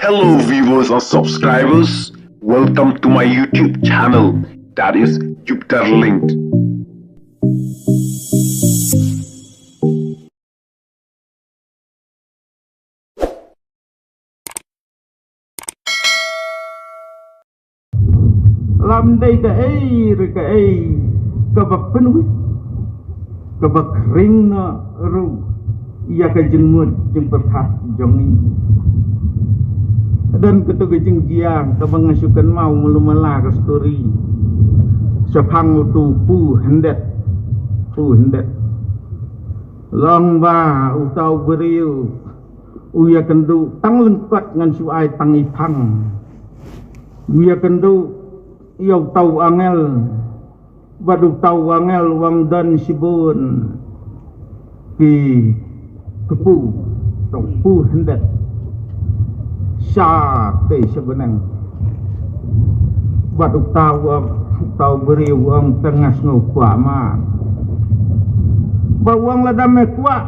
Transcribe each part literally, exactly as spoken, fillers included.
Hello viewers and subscribers, welcome to my YouTube channel, that is Jupiter Linked. Lam dei kaei re kaei kaba pynwit, kaba khring noh ruh ïa ka jingmut jingpyrkhat jong ngi. Don katu ka jingjia kaba nga shu kynmaw malu mala ka story shaphang utu u Pu Hyndet. Pu Hyndet. Long ba uta u briew u ïakynduh tang lyngkot ngan shu ai tang i phang. U ïakynduh ïa uta u angel. Bad uta u angel u ong don shibun ki kpu, tang Pu Hyndet sha tei sha bneng. Bad uta u ong, uta u briew u ong, tang nga sngew kwah ma. Ba u ong lada me kwah,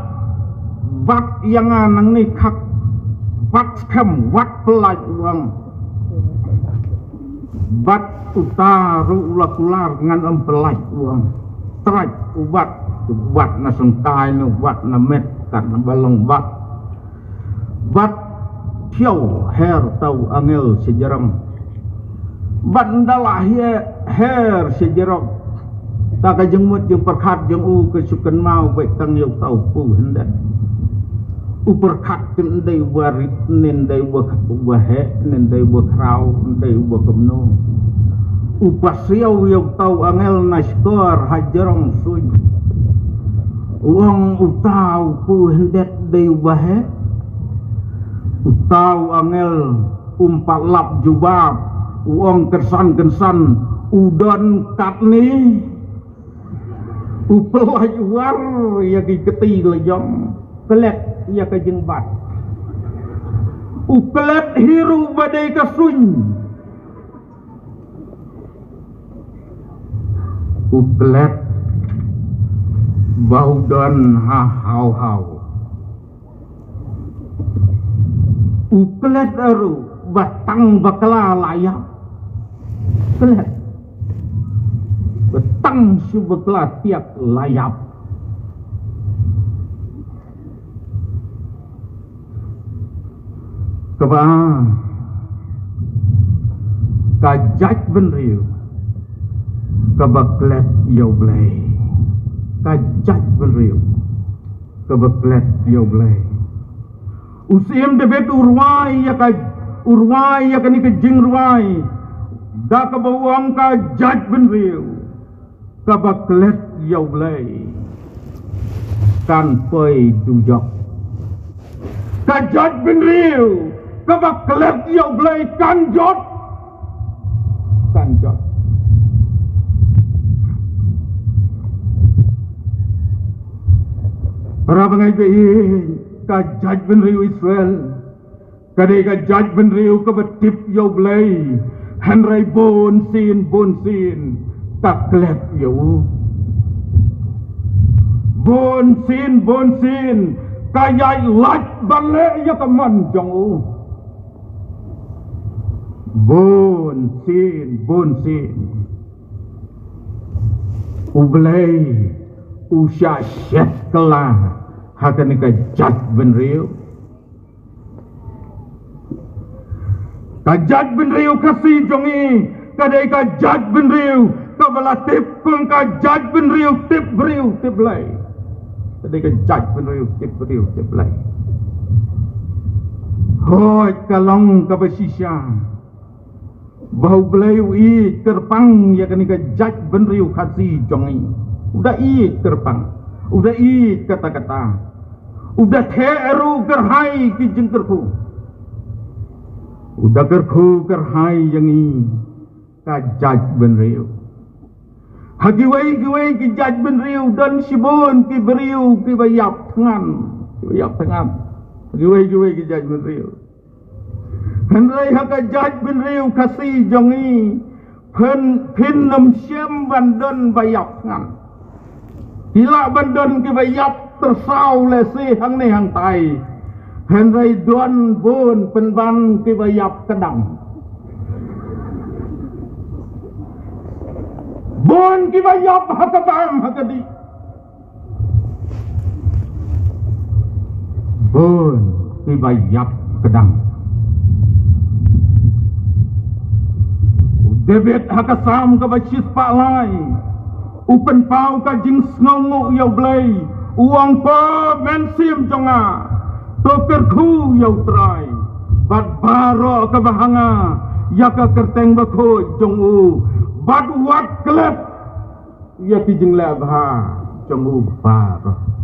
bat ïa nga nangne khak, bat skhem, wat pyllait u ong. Bat uta ruh u la kular ngan ym pyllait u ong. Trai u bat, u bat na sengkai ne u bat na met kat na ba long bat. Bat thiaw her uta u angel sha jrong. Bat nda la hi her sha jrong. Ta ka jingmut jingpyrkhat jong u ka shu kynmaw beit tang ïa uta u Pu Hyndet. U pyrkhat kin dei uba rit, nin dei uba, uba heh, nin dei uba khraw, nin dei uba kumno. U pasiaw ïa uta u angel na shkor ha jrong suiñ. U ong uta u Pu Hyndet dei uba heh. Uta u angel um pat lap jubab. U ong kynsan kynsan u don katne. U pyllait war ïa ki kti la jong, klet ïa ka jingbat. U klet hi ruh ba dei ka suiñ. U klet ba u don ha haw haw. U klet ruh ba tang bakla la ïap. Klet ba tang shu bakla tiak la ïap. Kaba ka jaitbynriew kaba klet ïa U Blei. Ka jaitbynriew kaba klet ïa U Blei. U Syiem David u rwai ïa ka, u rwai ïa kane ka jingrwai da kaba u ong ka jaitbynriew kaba klet ïa U Blei kan poi dujok. Ka jaitbynriew kaba klet ïa U Blei kan jot. Kan jot. Para bangeit ba ïeit, ka jaitbynriew Israel ka dei ka jaitbynriew kaba tip ïa U Blei. Hynrei bun sien, bun sien ka klet ïa u. Bun sien, bun sien ka ïaid lait ban leh ïa ka mon jong u. Bun sien, bun sien U Blei u shah shet kylla ha kane ka jaitbynriew. Ka jaitbynriew Khasi jong ngi ka dei ka jaitbynriew kaba la tip kum ka jaitbynriew tip briew tip Blei. Ka dei ka jaitbynriew tip briew tip Blei. Hooid, ka long kaba shisha ba U Blei u ïeit kyrpang ïa kane ka jaitbynriew Khasi jong ngi. U da ïeit kyrpang, u da ïeit katta katta. U da theh ruh kyrhai ki jingkyrkhu. U da kyrkhu kyrhai ïa ngi ka jaitbynriew. Ha kiwei kiwei ki jaitbynriew don shibun ki briew kiba ïap thngan, kiba ïap thngan. Ha kiwei kiwei ki jaitbynriew. Hynrei ha ka jaitbynriew Khasi jong ngi phin, phin ym shym ban don ba ïap thngan. Ki lah ban don kiba ïap tyrsaw lehse hangne hangtai. Hynrei don bun pynban kiba ïap kdang. Bun kiba ïap ha ka bam ha ka dih. Bun kiba ïap kdang. U David ha ka Salm kaba shispah lai u pynpaw ka jingsngewnguh ïa U Blei, u ong, Ko Mynsiem jong nga, to kyrkhu ïa U Trai, bad baroh kaba ha nga ïa ka kyrteng bakhuid jong u, bad wat klet ïa ki jingleh bha jong u baroh.